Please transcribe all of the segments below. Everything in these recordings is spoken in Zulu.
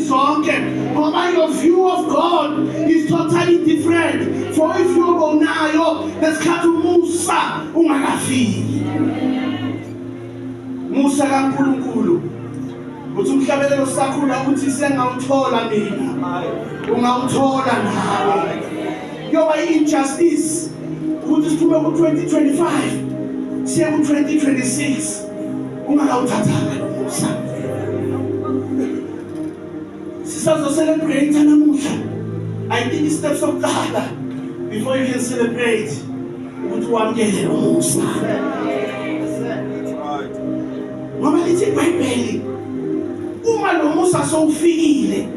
Zonke, ngoba your view of God is totally different for if you unayo lesikhathi umusa ungakafiki. Musa kaNkulunkulu uthi umhlabelelo sakhula ukuthi sengawuthola mina, ungawuthola nawe. Kuyoba i-injustice ukuthi siphume ku-2025 siye ku-2026 ungakawuthathanga lo musa. Sisazo-celebrate namuhla. I think i-step sokuqala before you can celebrate ukuthi wamukele lo musa, ngoba lithi iBhayibheli uma lo musa sowufikile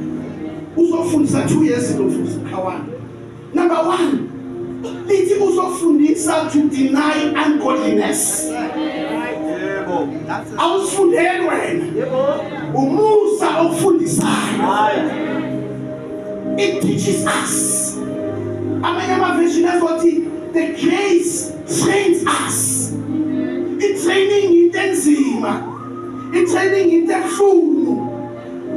uzofundisa 2 years lo mfundisi Khawana. Number 1, lithi uzofundisa to deny ungodliness. Yebo. Awusifundeli wena, umusa okufundisayo. It teaches us. Amanye ama-version azothi the grace trains us. I-training into enzima, i-training into ebuhlungu.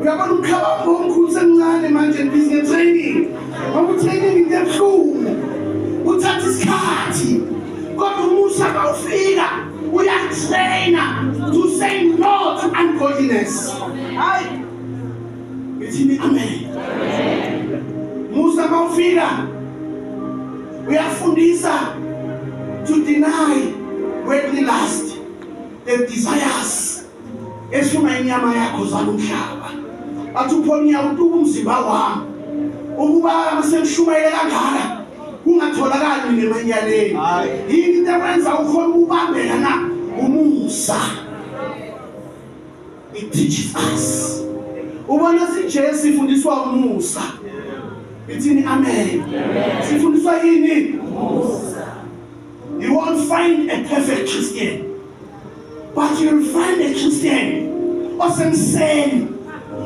Uyabona, umkhabango omkhulu semncane manje busy nge-training, ngoba i-training into ebuhlungu, uthatha isikhathi, kodwa umusa mawufika uyatraina to say no to ungodliness. Hayi. Ngithini amen. Musa mawufika uyafundisa to deny worldly lust, the desires esifuna inyama yakho zalomhlaba. Athi uPaul, "Ngiyawutuka umzimba wami ukuba sengishumayele kangaka kungatholakali mina emanyaleni." Hayi. Yini into ekwenza ukhona ukubambeka na? Umusa. It teaches us. Ubona sinje sifundiswa umusa. Ithini amen. Sifundiswa yini? You won't find a perfect Christian, but you'll find a Christian osemseni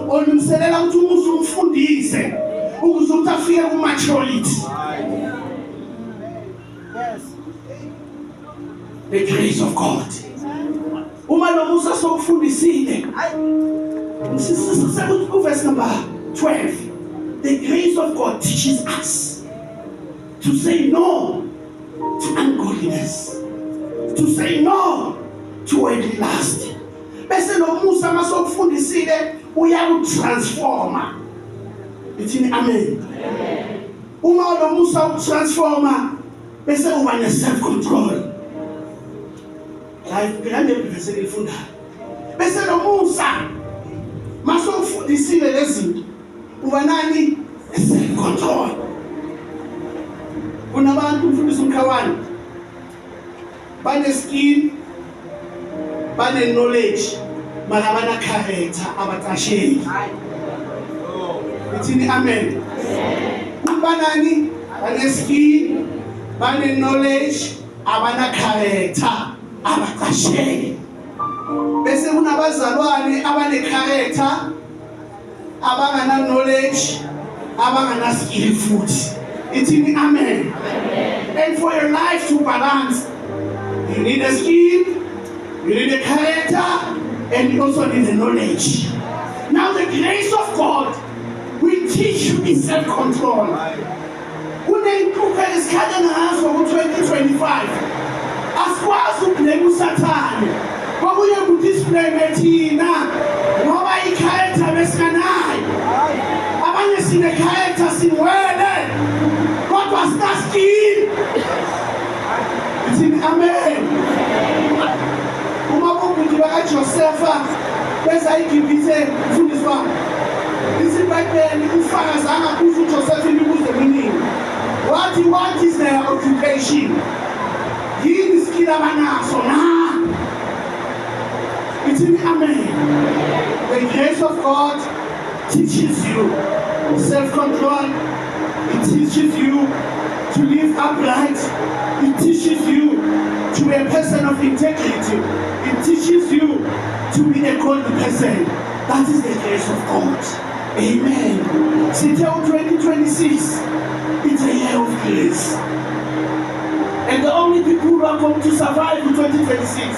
olungiselela ukuthi umusa umfundise ukuze ukuthi afike ku-maturity. The grace of God, uma lo musa sokufundisile, verse number 12, the grace of God teaches us to say no to ungodliness, to say no to worldly lust. Bese lo musa masokufundisile uyakutransforma. Ithini amen. Uma lo musa utransforma, bese uba ne self control. Hayi, phela levesi elifundayo. Bese lo musa masokufundisile lezi zinto uba nani? Self control. Kunabantu, umfundisi umkhawane, bane skill, bane knowledge, mara bana character, abaqasheki. Ithini amen. Kubanani? Bane skill, bane knowledge, abana character, abaqasheki. Bese kunabazalwane abane character, abangana knowledge, abangana skill futhi. Ithini amen. And for your life to balance, you need a skill, you need a character, and you also need the knowledge. Now the grace of God will teach you self control. Kuney'nkukhu esikhale ngazo ku-2025. Asikwazi ukublame uSathane, kwakuye kuthi siblame thina, ngoba i-character besinganayo. Abanye sine-character, singwele, kodwa sina-skill. Ithini amen. Uma bobhuti bakaJosefa beza iGibhithe, mfundisi wami, lithi iBhayibheli ufakazi angabuza uJosefa imibuzo eminingi. Wathi, "What is their occupation? Yini skill abanaso na?" Ithini amen. The grace of God teaches you self-control. It teaches you to live upright. It teaches you to be a person of integrity. It teaches you to be a godly person. That is the grace of God. Amen. Sithe u-2026, it's a year of grace, and the only people who are going to survive in 2026